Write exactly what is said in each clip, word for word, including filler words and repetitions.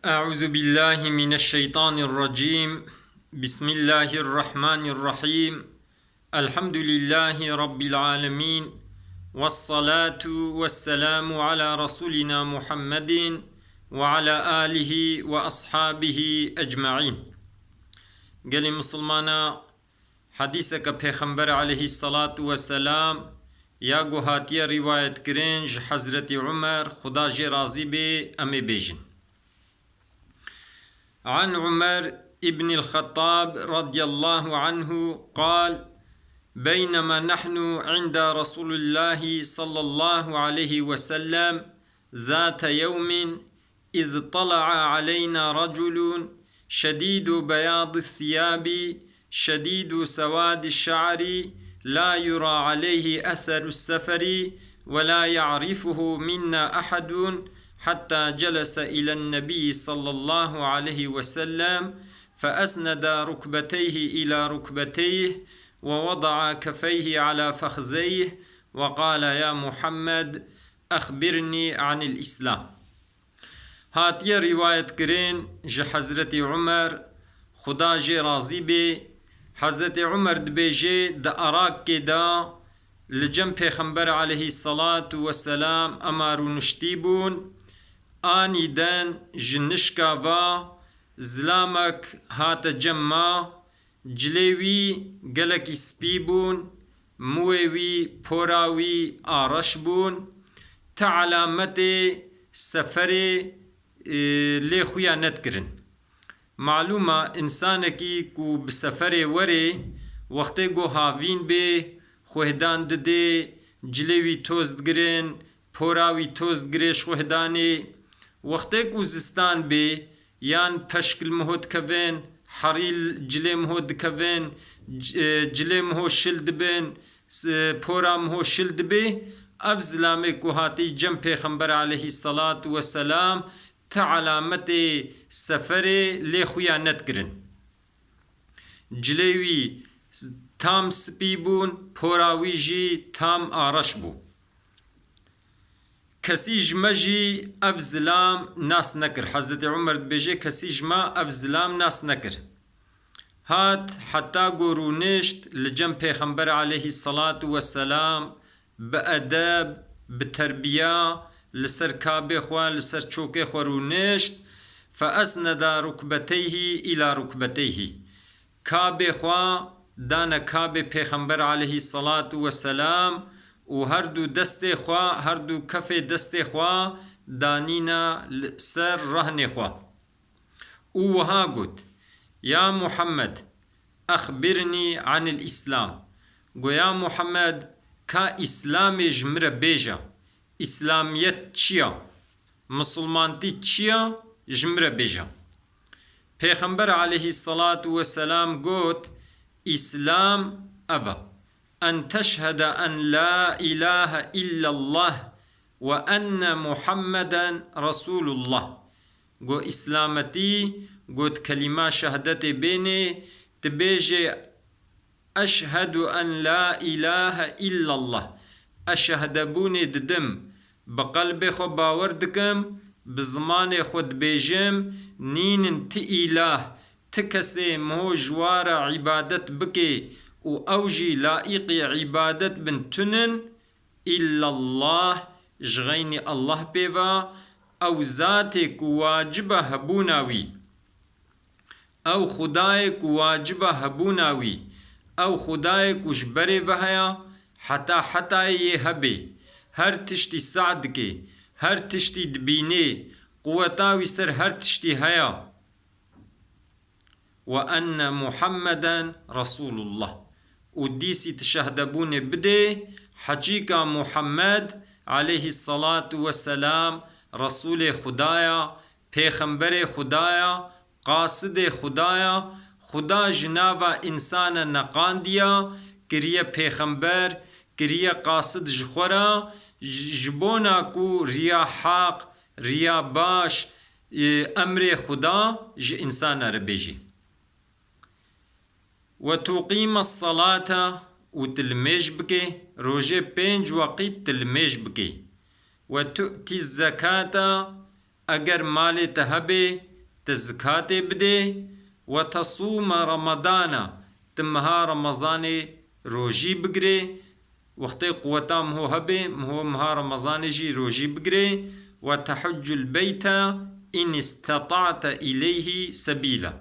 أعوذ بالله من الشيطان الرجيم. بسم الله الرحمن الرحيم. الحمد لله رب العالمين. والصلاة والسلام على رسولنا محمد وعلى آله وأصحابه أجمعين. Gelê Misilmana, hedîseke Pêxember aleyhisselatu vesselam ya ku hatiye rîwayetkirin ji Hezretî Umer, Xuda jê razî bê, em ê bêjin. عن عمر بن الخطاب رضي الله عنه قال: بينما نحن عند رسول الله صلى الله عليه وسلم ذات يوم إذ طلع علينا رجل شديد بياض الثياب شديد سواد الشعر لا يرى عليه أثر السفر ولا يعرفه منا أحد حتى جلس إلى النبي صلى الله عليه وسلم فأسند ركبتيه إلى ركبتيه ووضع كفيه على فخذيه وقال: يا محمد، أخبرني عن الإسلام. Hatiye rîwayetkirin ji Hezretî Umer, Xuda jê razî bê, Hezretî Umer dibêje, di arakê de li cem Pêxember aleyhisselatu vesselam ema rûniştî bûn, anîden ji nişka va zilamek hate cem ma, cilê wî gelekî spî bûn, muwê wî, pora wî areş bûn, ti alametê seferê, e, lê xuya nedikirin. Malûm e, însanekî ku bi seferê werê, wextê ku havîn bê, xuhdan didê, cilê wî toz digirin, pora wî toz digirê ji xuhdanê. Wextê ku zistan bê, yan peşk li miho dikevin, herî li cilê miho dikevin, c-, e, cilê miho şil dibin, s-, pora miho şil dibê, ev zilamê ku hatî cem Pêxember aleyhisselatu vesselam ti alametê seferê lê xuya nedikirin. Cilê wî tam spî bûn, pora wî jî tam areş bû. Kesî ji me jî ev zilam nas nekir. Hezretî Umer dibêje, kesî ji me ev zilam nas nekir. Hat heta ku rûnişt li cem Pêxember aleyhisselatu vesselam, bi edeb, bi terbiya, li ser kabê xwe, li ser çokê xwe rûnişt, فأسند ركبتيه إلى ركبتيه. Kabê xwe dane kabê Pêxember aleyhisselatu vesselam û her du destê xwe, her du kefê destê xwe danîne li ser rehnê xwe. Û wiha got: Ya Muhammed, أخبرني عن الإسلام. Go ya Muhammed, ka Îslamê ji min re bêje. Îslamiyet çi ya? Misilmantî çi ya? Ji min re bêje. Pêxember aleyhisselatu vesselam got: Îslam ev e. أن تشهد أن لا إله إلا الله وأن محمدا رسول الله. Go Îslametî, got kelîma şehadetê bênê, tu bêjê: أشهد أن لا إله إلا الله. Ez şehedebûnê didim, bi qelbê xwe bawer dikim, bi zimanê xwe dibêjim, nînin ti îlah, ti kesê miho ji wa re îbadet bikê û ew jî laîqî îbadet bin tunin, إلا الله, ji xeynî Allah pê ve, ew zatê ku wacib e hebûna wî. Ew Xwedayê ku wacib e hebûna wî, ew Xwedayê ku ji berê ve heye, heta hetayê yê hebê, her tiştî seh dike, her tiştî dibînê, quweta wî ser her tiştî heye. وأن محمدا رسول الله. Û dîsî tu şehedebûnê bidê, heqîqa Muhammed aleyhisselatu vesselam Resûlê Xwedaya, Pêxemberê Xwedaya, qasidê Xwedaya, Xweda ji nava însana neqandiya, kiriye pêxember, kiriye qasid ji xwe re, ji, ji bona ku riya heq, riya baş, e, emrê Xweda ji însana re bêjî. وتقيم الصلاة, û tu limêj bikê, rojê pênc weqît tu limêj bikê. وتؤتي الزكاة, eger malê te hebê, tu zikatê bidê, we tesûme Remadana, tu meha Remezanê rojî bigirê, wextê quweta miho hebê, miho meha Remezanê jî rojî bigirê, we tehuccul beyte in istata'te ileyhî sebîla.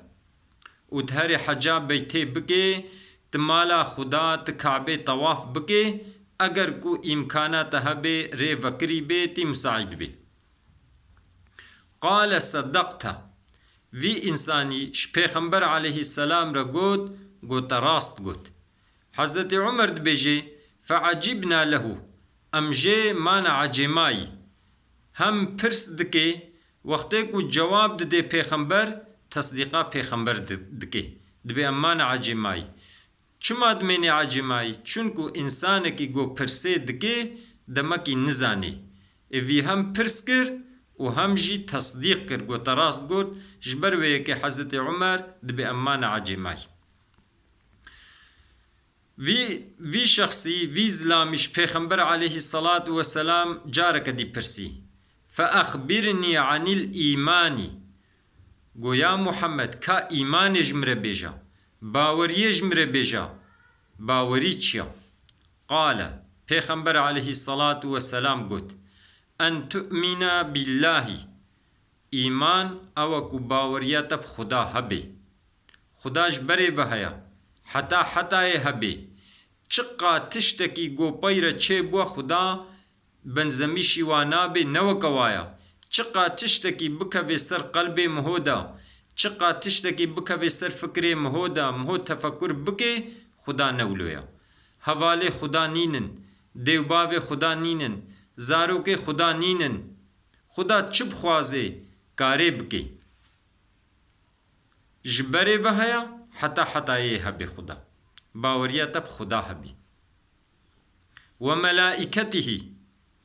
Û tu herê heca beytê bikê, tu mala Xuda, tu Kabê tewaf bikê, eger ku îmkana te hebê, rê vekirî bê, tî musaîd bê. Qale sedaqte. Vî însanî ji Pêxember aleyhisselam re got, got te rast got. Hezretî Umer dibêje, feecibna lehu. Em jê mane ecêmayî. Hem pirs dike, wextê ku cewab didê Pêxember, tesdîqa Pêxember di-, dike. Dibê em mane ecêmayî. Çima dimênê ecêmayî? Çunku însanekî ku pirsê dike, demekî nizanê. Ê vî hem pirs kir û hem jî tesdîq kir, got te rast got, ji ber wê yekê Hezretî Umer dibê em mane ecêmayî. Vî, vî şexsî, vî zilamî ji Pêxember aleyhisselatu vesselam careke dî pirsî, "Fe exbirnî anil îmanî." Go, ya Muhammed, ka îmanê ji min re bêje, baweriyê ji min re bêje, bawerî çi ya? Qale, Pêxember aleyhisselatu vesselam got, "En tu'mine billahî." Îman ew e ku baweriya te bi Xuda hebe. Xuda ji berê ve heye, heta hetayê hebe. Çiqa tiştekî ku pey re çêbûye Xuda benzemîşî wa nabe, ne weke wa ye. Çiqa tiştekî bikeve ser qelbê miho de, çiqa tiştekî bikeve ser fikrê miho de, miho tefekur bike, Xuda ne wilo ye. Hevalê Xuda nînin, dêwbavê Xuda nînin, zarokê Xuda nînin. Xuda çi bixwaze, karê bike. Ji berê ve heye, heta hetayê hebe Xuda. Baweriya te bi Xuda hebî. "Ve melaîketihî",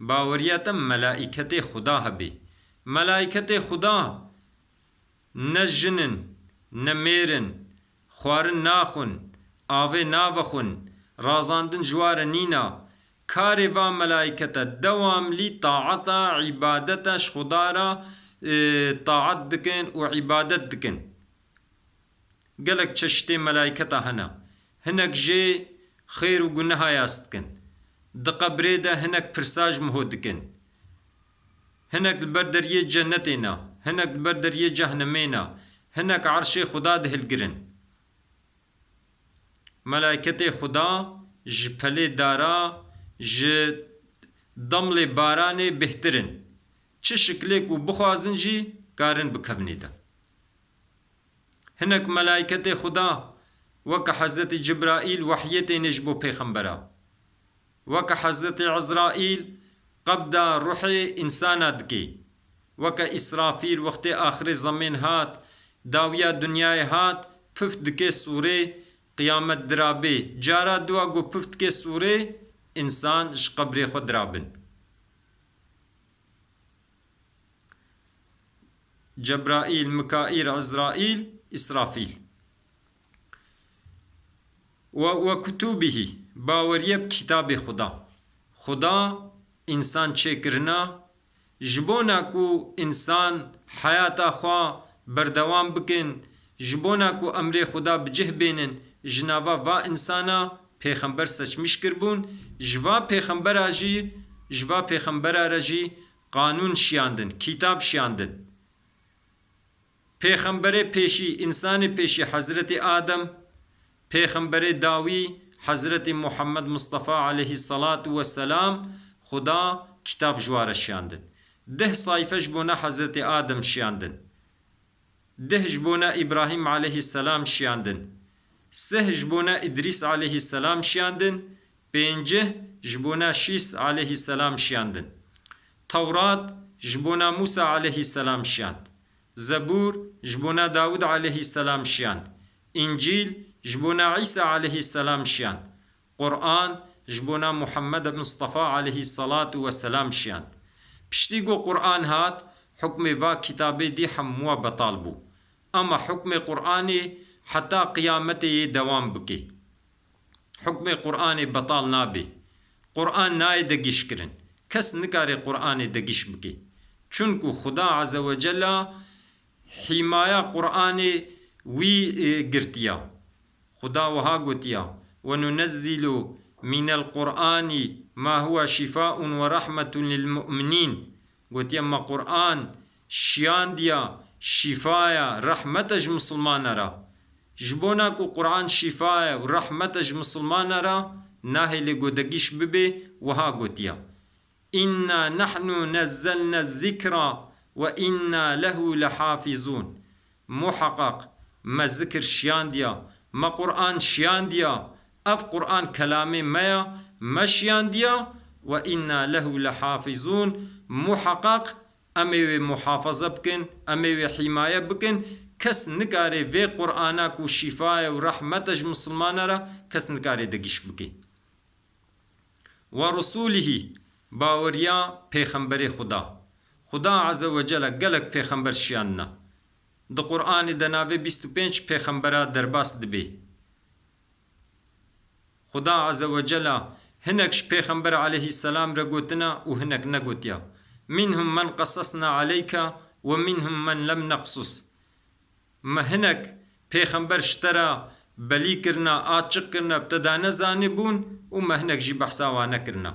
baweriya te melaîketê Xuda hebî. Melaîketê Xuda ne jin in, ne mêr in, xwarin naxwin, avê navexwin, razandin ji wa re nîna. Karê va melaîkete dewamlî taeta, îbadete ji Xuda re, e, taet dikin û îbadet dikin. Gelek çeşitê melaîketa hene. Hinek jê xêr û guneha yas dikin. Di qebrê de hinek pirsa ji miho dikin. Hinek li ber deriyê cenetê ne, hinek li ber deriyê cehnemê ne, hinek erşê Xuda dihilgirin. Melaîketê Xuda ji pelê dara, ji demlê baranê bêhtir in. Çi şiklê ku bixwazin jî karin bikevnê de. Hinek melaîketê Xuda weke Hezretî Cibraîl wehyê têne ji bo pêxembera. Weke Hezretî Ezraîl qebda ruhê însana dike. Weke Îsrafîl wextê axirê zemên hat, dawiya dinyayê hat, pif dike sûrê, qiyamet dirabê. Cara dua ku pif dike sûrê, însan ji qebrê xwe dirabin. Cebraîl, Mikaîl, Ezraîl, Îsrafîl. Ve, ve kutubihî, baweriye bi kitabê Xuda. Xuda însan çêkirina, ji bona ku însan heyata xwe berdewam bikin, ji bona ku emrê Xuda bi cih bênin, ji nava va însana pêxember seçmiş kiribûn, ji va pêxembera jî, ji va pêxembera re jî qanûn şiyandin, kîtab şiyandin. Pêxemberê pêşî, însanê pêşî Hezretî Adem, pêxemberê dawî Hezretî Muhammed Mustafa aleyhisselatu vesselam, Xuda kitab ji wa re şiyandin. Deh sayfe ji bona Hezretî Adem şiyandin. Deh ji bona Îbrahîm aleyhisselam şiyandin. Sih ji bona Îdrîs aleyhisselam şiyandin. Pêncih ji bona Şîs aleyhisselam şiyandin. Tewrat ji bona Mûsa aleyhisselam şiyand. Zebûr ji bona Dawûd aleyhisselam şiyand. Încîl ji bona Îsa aleyhisselam şiyand. Quran ji bona Muhammed Mustafa aleyhisselatu vesselam şiyand. Piştî ku Quran hat, hukmê va kitabê dî hemû betal bû. Ama hukmê Quranê heta qiyametê yê dewam bike. Hukmê Quranê betal nabe. Quran nayê degîş kirin. Kes nikare Quranê degîş bike. Çunku Xuda Azze ve Cella hîmaya Qur'anê wî, e, girtiya. Xuda wiha gotiya, "Ve nunezzilu minel Qur'ani ma huwa şifaun ve rahmetun lil mu'minîn." Gotiye, "Me Qur'an şiyandiya, şîfaya, rehmete ji misilmana ra." Ji bona ku Qur'an şîfa ye û rehmete ji misilmana ra, nahêlê godegîş bibe, wiha gotiya, "Inna nahnu nezzelne zikra ve inna lehu lehafizun." Muheqeq me zikir şiyandiya, me Qur'an şiyandiya, ev Qur'an kelamê me ya, me şiyandiya, "ve inna lehu lehafizun." Muheqeq em ê wê muhafaza bikin, em ê wê hîmaye bikin. Kes nikare vê Qur'ana ku şîfa ye û rehmet e ji misilmana re, kes nikare degîş bike. "Ve rusulihî", baweriya pêxemberê Xuda. Xuda Azze ve Celle gelek pêxember şiyandina. Di Qur'anê de navê bîst û pênc pêxembera derbas dibe. Xuda Azze ve Celle hinek ji Pêxember aleyhisselam re gotina û hinek negotiya. "Minhum men qasasna aleyke ve minhum men lem neqsus." Me hinek pêxember ji te re belî kirina, açiq kirina, bi te dane zanîbûn û me hinek jî behsa wan nekirina.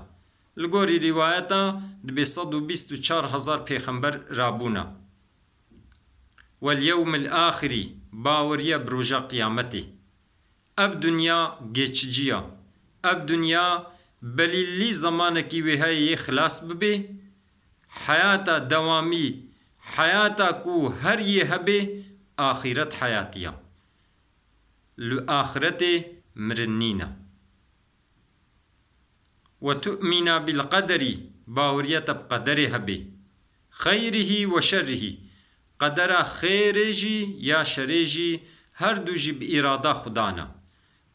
Li gorî rîwayeta dibê sed û bîst û çar hezar pêxember rabûna. Wel yewmil axirî, baweriye bi roja qiyametê. Ev dinya geçici ya. Ev dinya belîlî zamanekî wê heye yê xilas bibe. Heyata dewamî, heyata ku her yê hebe, axîret heyatî ya. Li axiretê mirin nîne. "Ve tu'mina bil qederî", baweriya te bi qederê hebe. "Xeyrihî ve şerrihî", qedera xêrê jî ya şerê jî her du jî bi îrada Xuda ne.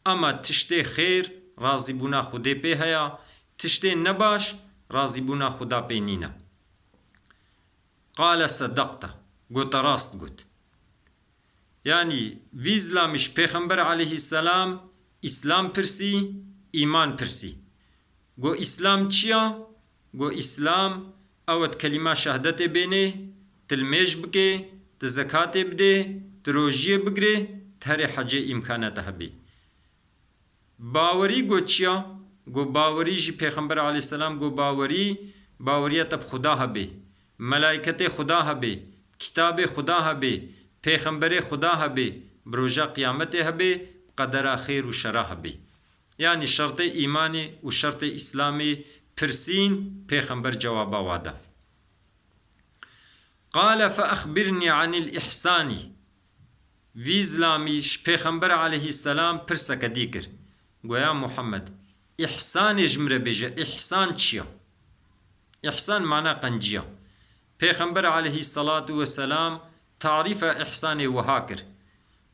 Ama tiştê xêr razîbûna Xwedê pê heye, tiştê nebaş razîbûna Xuda pê nîne. Qale sedaqte, gote rast got. Yanî vî zilamî ji Pêxember aleyhisselam îslam pirsî, îman pirsî. Go îslam çi ya? Go îslam ew e, tu kelîma şehadetê bênê, tu limêj bikê, tu zekatê bidê, tu rojiyê bigirê, tu herê hecê îmkana te hebê. Bawerî go çi ya? Go bawerî jî Pêxember aleyhisselam go bawerî, baweriya te bi Xuda hebê, melayketê Xuda hebê, kitabê Xuda hebê, pêxemberê Xuda hebê, bi roja qiyametê hebê, bi qedera xêr û şera hebê. Yanî şertê îmanê û şertê îslamê pirsîn, Pêxember cewaba wa da. Qale fe exbirnî anil îhsanî. Vî zilamî ji Pêxember aleyhisselam pirseke dî kir. Goya Muhammed, îhsanê ji min re bêje, îhsan çi ya? Îhsan mana qenciya. Pêxember aleyhisselatu vesselam tarîfa îhsanê wiha kir.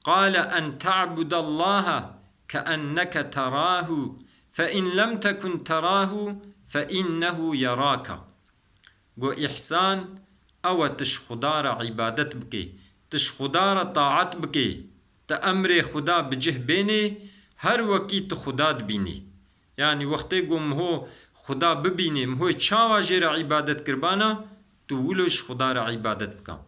Qale en ta'budallaha keenneke terahu, fe in lem tekun terahu, fe innehu yeraka. Go îhsan ew e, tu ji Xuda re îbadet bikê, tu ji Xuda re taet bikê, tu emrê Xuda bi cih bênê, her wekî tu Xuda dibînî. Yanî wextê go miho Xuda bibînê, miho çawa jê re îbadet kiribana, tu wilo ji Xuda re îbadet bika.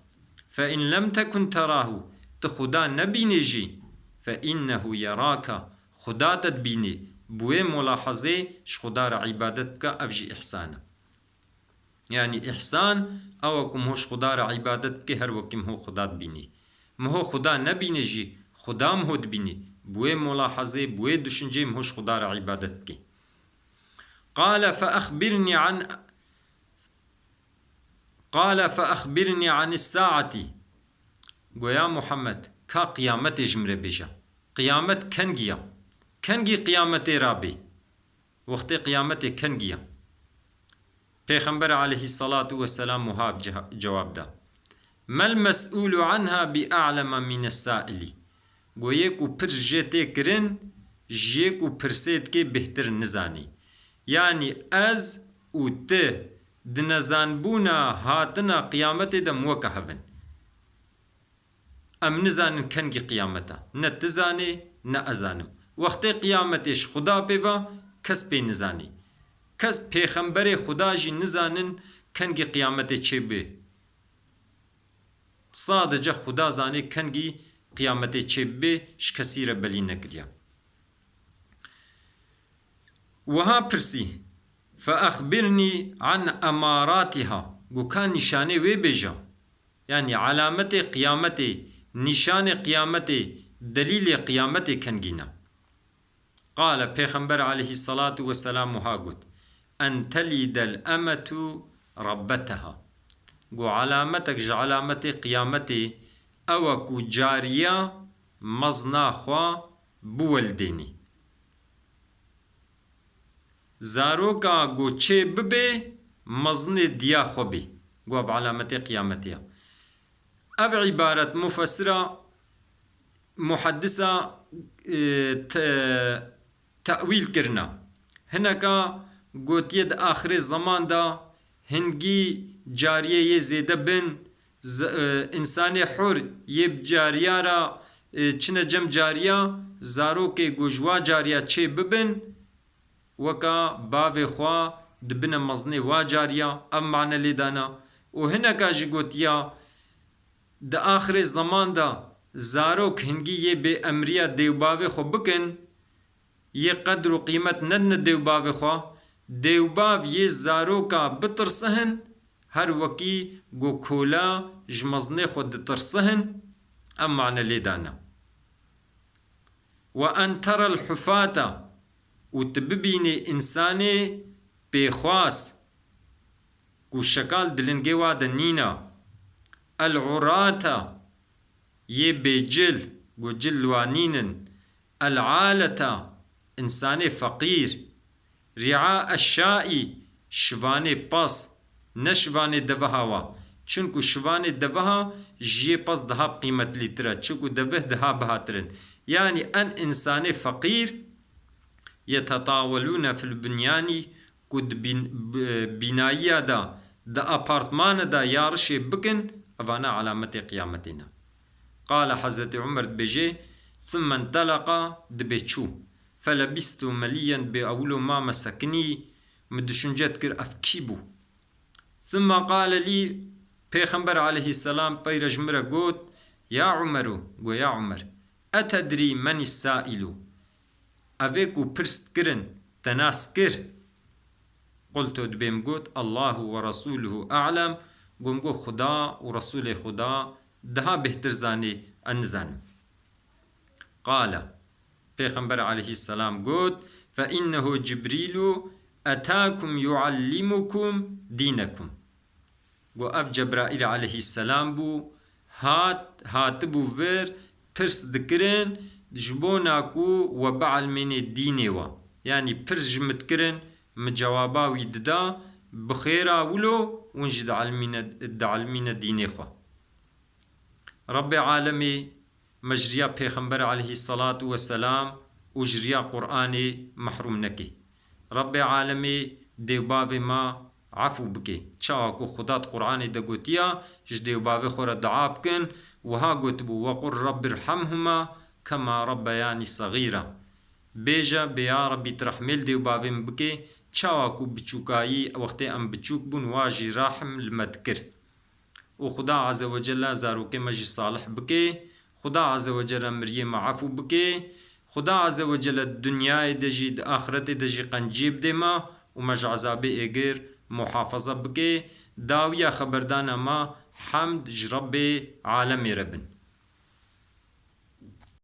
Fe in lem tekun terahu, tu Xuda nebînê jî, fe innehu yeraka, Xuda te dibînê, bi wê mulahezê ji Xuda re îbadet bike, ev jî îhsan e. Yanî îhsan ew e ku miho ji Xuda re îbadet bike, her wekî miho Xuda dibînî. Miho Xuda nebîne jî, Xuda miho dibînî. Bi wê mulahezê, bi wê düşüncê miho ji Xuda re îbadet bike. Qale fe exbirnî an, qale fe exbirnî anis saetî. Goya Muhammed, ka qiyametê ji min re bêje. Qiyamet kengî ya? Kengî qiyametê rabê? Wextê qiyametê kengî ya? Pêxember aleyhisselatu vesselam wiha bi ceha-, cewab da. Mel mes'ûlu anha bi a'lema mines sa'ilî. Go yê ku pirs jê tê kirin, ji yê ku pirsê dike bêhtir nizanî. Yanî ez û tu di nezanbûna hatina qiyametê de em weke hev in. Em nizanin kengî qiyamet e. Ne tu zanê, ne ez zanim. Wextê qiyametê ji Xuda pê ve kes pê nizanî. Kes pêxemberê Xuda jî nizanin kengî qiyametê çêbê. Sadece Xuda zanê kengî qiyametê çêbibe, ji kesî re belî nekiriye. Wiha pirsî, "Feexbirnî an emaratiha." Got, "Ka nîşanê wê bêje." Yanî alametê qiyametê, nîşanê qiyametê, delîlê qiyametê kengî ne? Qale, Pêxember aleyhissalatu vesselam wiha got, "En telidel emetu rabbeteha." Got, alametek ji alametê qiyametê ew e ku cariya mezna xwe biwelidênî. Zaroka ku çê bibe, mezinê diya xwe bê. Got, ev alametê qiyametê ye. Ev îbaret mufessira, muheddisa, e, te-, tewîl kirine. Hineka gotiye di axirê zeman de hingî cariyê yê zêde bin, z-, e, însanê hur yê bi cariya re, e, çine cem cariya, zarokê ku ji wa cariya çê bibin, weka bavê xwe dibine mezinê wa cariya, ev mane lê dana. Û hineka jî gotiya, di axirê zeman de zarok hingî yê bêemriya dêwbavê xwe bikin, yê qedr û qîmet nedine dêwbavê xwe, dêwbav yê zaroka bitirsihin, her wekî ku kola ji mezinê xwe ditirsihin, ev mane lê dane. "Ve en terel hufata", û tu bibînî însanê pêxwas, ku şekal di lingê wa de nîna, "el urata", yê bêcil, ku cil li wa nînin, "el aleta", însanê feqîr, "ri'a eşşaî", şivanê pas, ne şivanê deveha wa. Çunku şivanê deveha ji yê pas daha qîmetlîtir e. Çunku deveh daha bihatir in. Yanî en însanê feqîr, "yetetawelûne fil bunyanî", ku di bîn-, bi-, bînayiya de, di apartmane de yarişê bikin, evane alametê qiyametê ne. Qale Hezretî Umer dibêje, "Thumme intelaqa", dibê çû. "Felebistu meliyen", dibê ewilo mame sekinî, min düşünce dikir ev kî bû. "Thumme qale lî", Pêxember aleyhisselam peyre ji min re got, "Ya Umeru", got, "Ya Umer, etedrî menî sailu?" Evê ku pirs dikirin, te nas kir? Qultu, dibêm got, "Allahu ve Resuluhu a'lem", gom got, "Xuda û Resulê Xuda daha bêhtir zanê, ez nizanim." Qale, Pêxember aleyhisselam got, "Fe innehu Cibrîlu etakum yuallimukum dînekum." Got, "Ev Cebraîl aleyhisselam bû, hat, hatibû vir, pirs dikirin, ji bona ku we bielmênê dînê we." Yanî pirs ji min dikirin, min cewaba wî dida, bi xêra wilo, hûn jî dielmîne, dielmîne dînê xwe. Rabbê alemê me ji riya Pêxember aleyhisselatu vesselam û ji riya Qur'anê mehrûm neke. Rabbê alemê dêwbavê me efû bike. Çawa ku Xuda di Qur'anê de gotiya, ji dêwbavê xwe re dua bikin, wiha gotibû, "Wequl Rabbirhamhuma kema rabbeyanî saxîra." Bêje, bê ya Rabbî, tu rehmê li dêwbavê min bike, çawa ku biçûkayî, wextê em biçûk bûn, wa jî rehm li me dikir. Û Xuda Azze ve Celle zarokê me jî salih bike. Xuda Azze ve Celle miriyê me efû bike. Xuda Azze ve Celle di dinyayê de jî, di axiretê de jî qenciyê bide me û me ji ezabê êgir muhafaza bike. Dawiya xeberdana me hemd ji Rebbê alemê re bin.